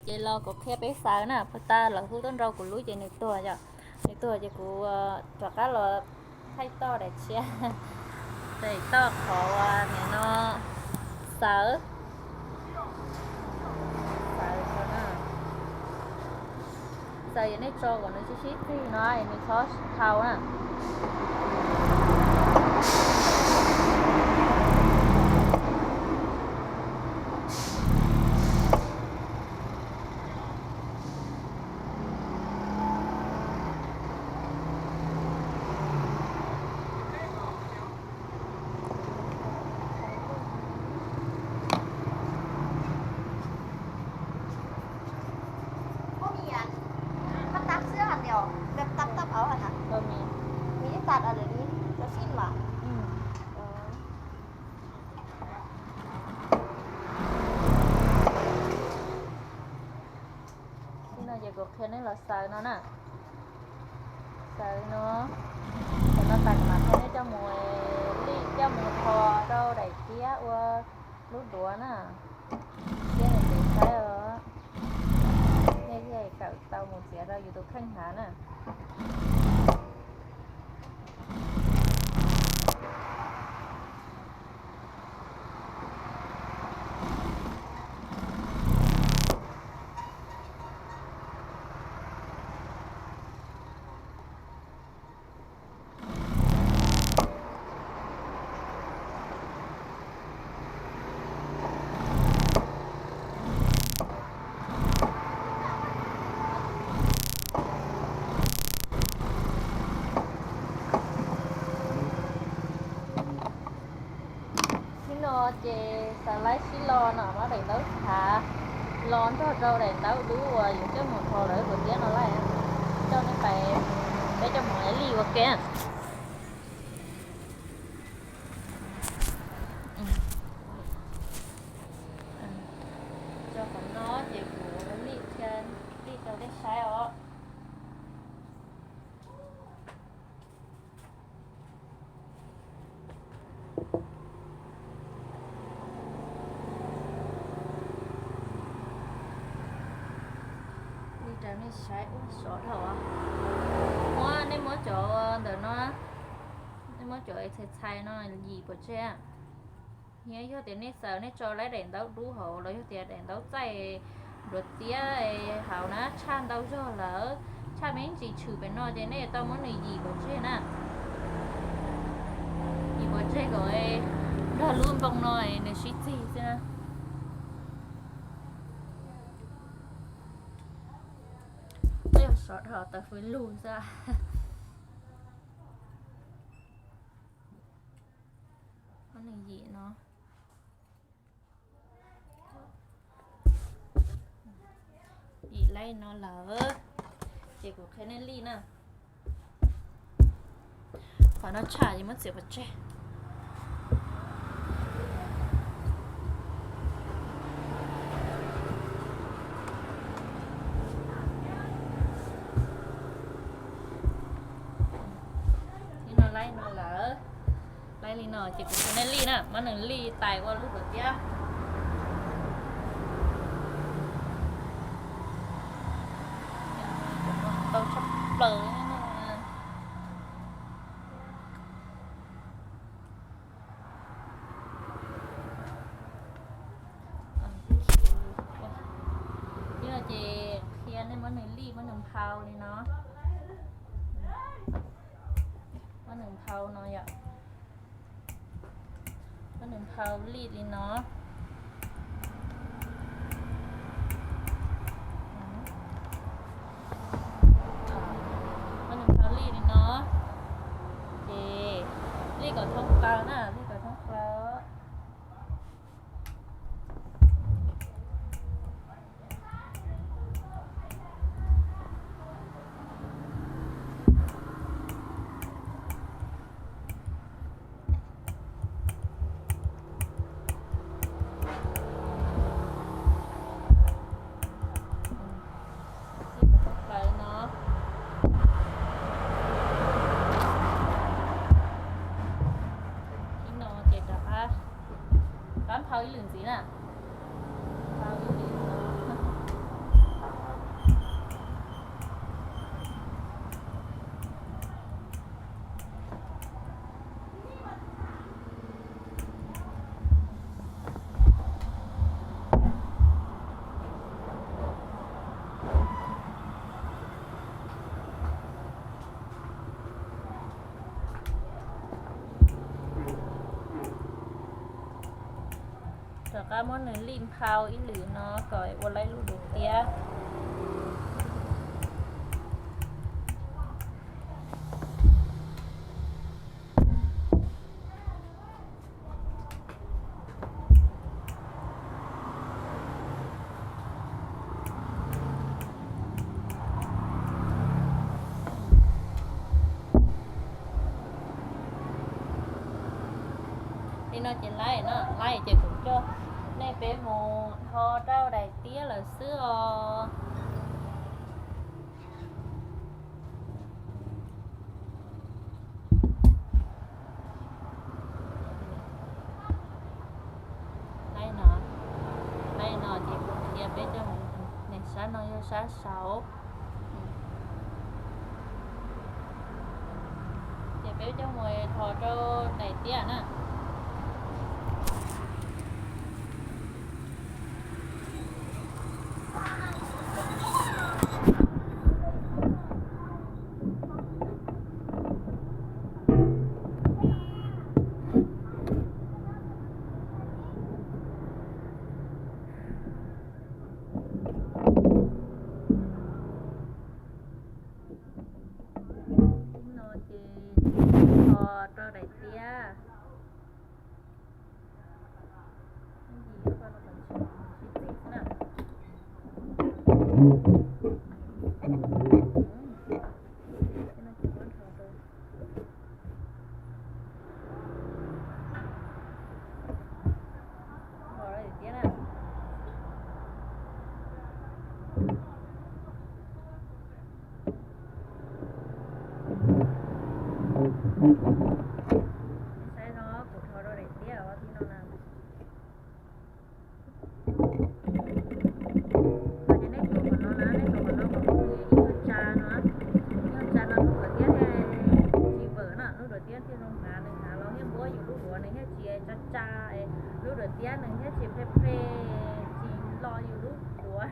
Ces los kuv qhia peb xaws na, puag ta lawv hu tuaj nrau kuv lub ces nws tuag yom. Nws tuag ces kuv rov qab los thaij toj daim tshiab, daim toj qhov nim no xaws, xaws, xaws yog nej tso kom nws sib sib txig no es nws txhob dhau na. Li no ces kuv qhia nej los xaws no na. Xaws no, xaws no tas kuv mam qhia nej coj mus lij, coj mus tho rau daim tiab ua lub duav na. Tiab nws ntev saib os. Nej thiaj kawm tau mus txiav rau yus tus kheej hnav na. Sim no ces xaws laib sib lo no, muab daim ntaub tshav lo nrog rau daim ntaub dub uas yuav coj mus tho lawv tus tiab no laij. Coj nej pais, peb coj mus lij ua ke. Tso qhov no ces kuv lij, lij rau nej saib os. Li rau nej saib ua sov dhau. Muab, nej muab cov ntawm no, nej muab cov txhais txhais no yim pov tseg. Yog tias nej xaws nej tso laib daim ntaub dub hauv los yog tias daim ntaub txaij nruav txiab hauv na, tshaj ntau zog lawm, tshaj me ntsis tshwm pem no ces nej tau muab nws yim pov tseg na. Yim pov tseg kom nrog lub npoo no nws sib txig xwb na. Yog sov dhau tawv fwj lug xwb. Muab nws yim no. Yim laib no lawm, ces kuv qhia nej lij na. Qhov no tshaj ces muab txiav pov tseg. Li no laib no lawm. Laib li no ces kuv qhia nej lij na, muab nws lij tais ua lub duav tiab. Tau tshaj plaws. Li no ces qhia nej muab nws lij, muab nws nphau li no. Muab nws nphau no yom. Muab nws nphau lij li no. Muab nws nphau lij li no. Ces lij kom thoob plaws na, lij kom thoob plaws. Pab muab nws lij nphau ib lwm no kom ua laib lub duav tiab. Li no ces laib no, laib ces kuv coj nej peb mus tho rau daim tiab lawm xwb os. Laib no, laib no ces kuv qhia peb coj mus, sab no yog sab saud. Ces peb coj mus tho rau daim tiab na. No ces tho rau daim tiab. Saib no, kuv tho rau daim tiab os, tib no na. Ces nej tuav qhov no na, nej tuav qhov no kom ib nyuag tsa no, ib nyuag tsa no lub duav tiab thiaj tsis vawm na, lub duav tiab thiaj zoo hnav, nws hnav los thiaj npuab yus lub duav, nws thiaj tsis tsa tsa, lub duav tiab nws thiaj tsis phem phem, tsis lo yus lub duav.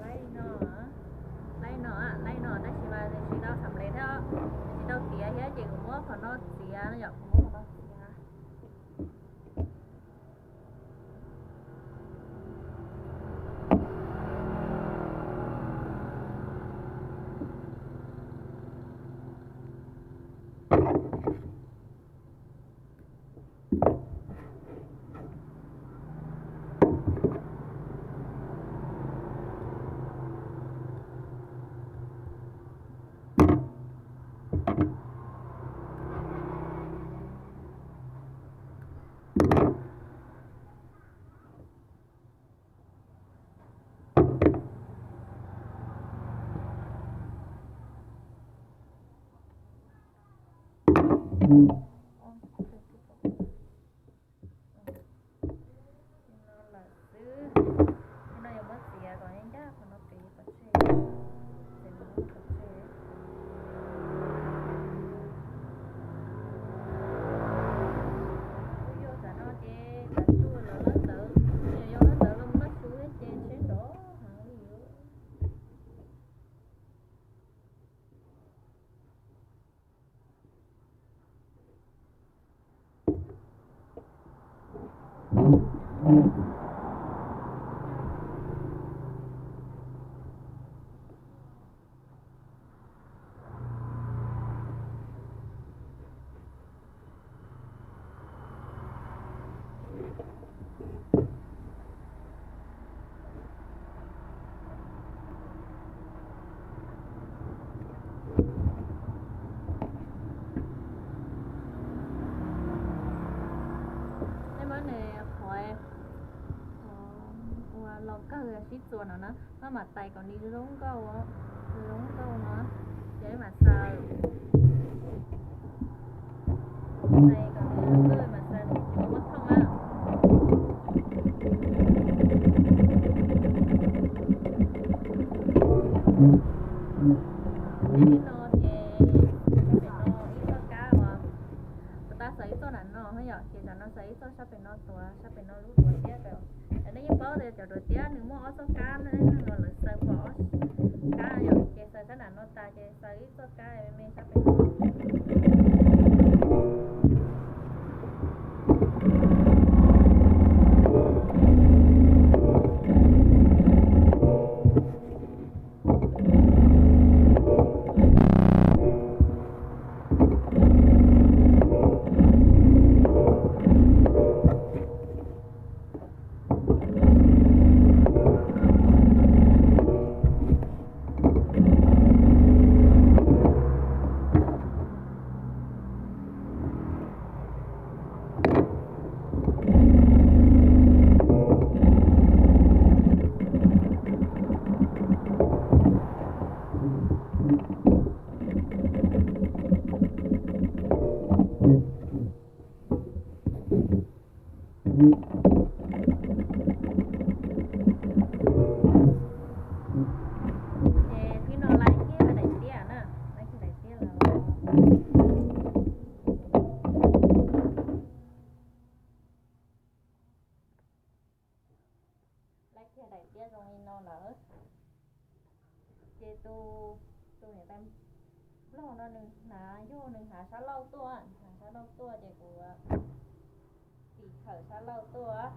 Laib no, laib no, laib no tab sis mas nws tsis tau xam les thiab, tsis tau tiav thiab ces kuv muab qhov no txiav no yom, kuv muab qhov no txiav. Nej muab nws qhuav ua los kawg sib txuas no na, maj mam tais kom nws zoo nkauj, zoo nkauj no, ces mam xaws, tais kom nws zoo nkauj mam xaws nws muab thooj na. Ces li no ces sab pem no ib txoj kab uas, puas tas xaws ib txoj nram no yom, ces tam no xaws ib txoj sab pem no tuav, sab pem no lub duav tiab. Ces nej yeej paub tias cov duav tiab nws muaj ob txoj kab, nej no lawv xaws pom ob kab yom, ces xaws sab nram no tas ces xaws ib txoj kab me me sab pem no. Ces tib no laib kiag daim tiab na, laib kiag daim tiab los, laib kiag daim tiab zoo li no lawm. Ces tus, tus niam tais Nplog no nws hnav, yog nws hnav sab laug tuaj, hnav sab laug tuaj ces kuv tim khawm sab laug tuaj.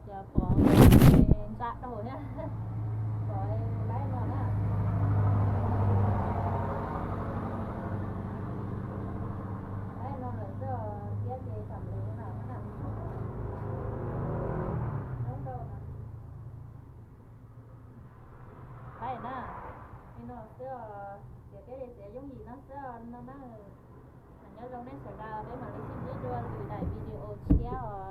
Ces pom ntsa dhau thiab, pom laib no na, laib no lawm xwb, thiab ces tam lwm na, zoo rau na. Laib na, li no xwb os, tiam peb li tias yooj yim no xwb os no na. Nyob zoo nej sawv daws, peb mam li sib ntsib dua lwm daim video tshiab os.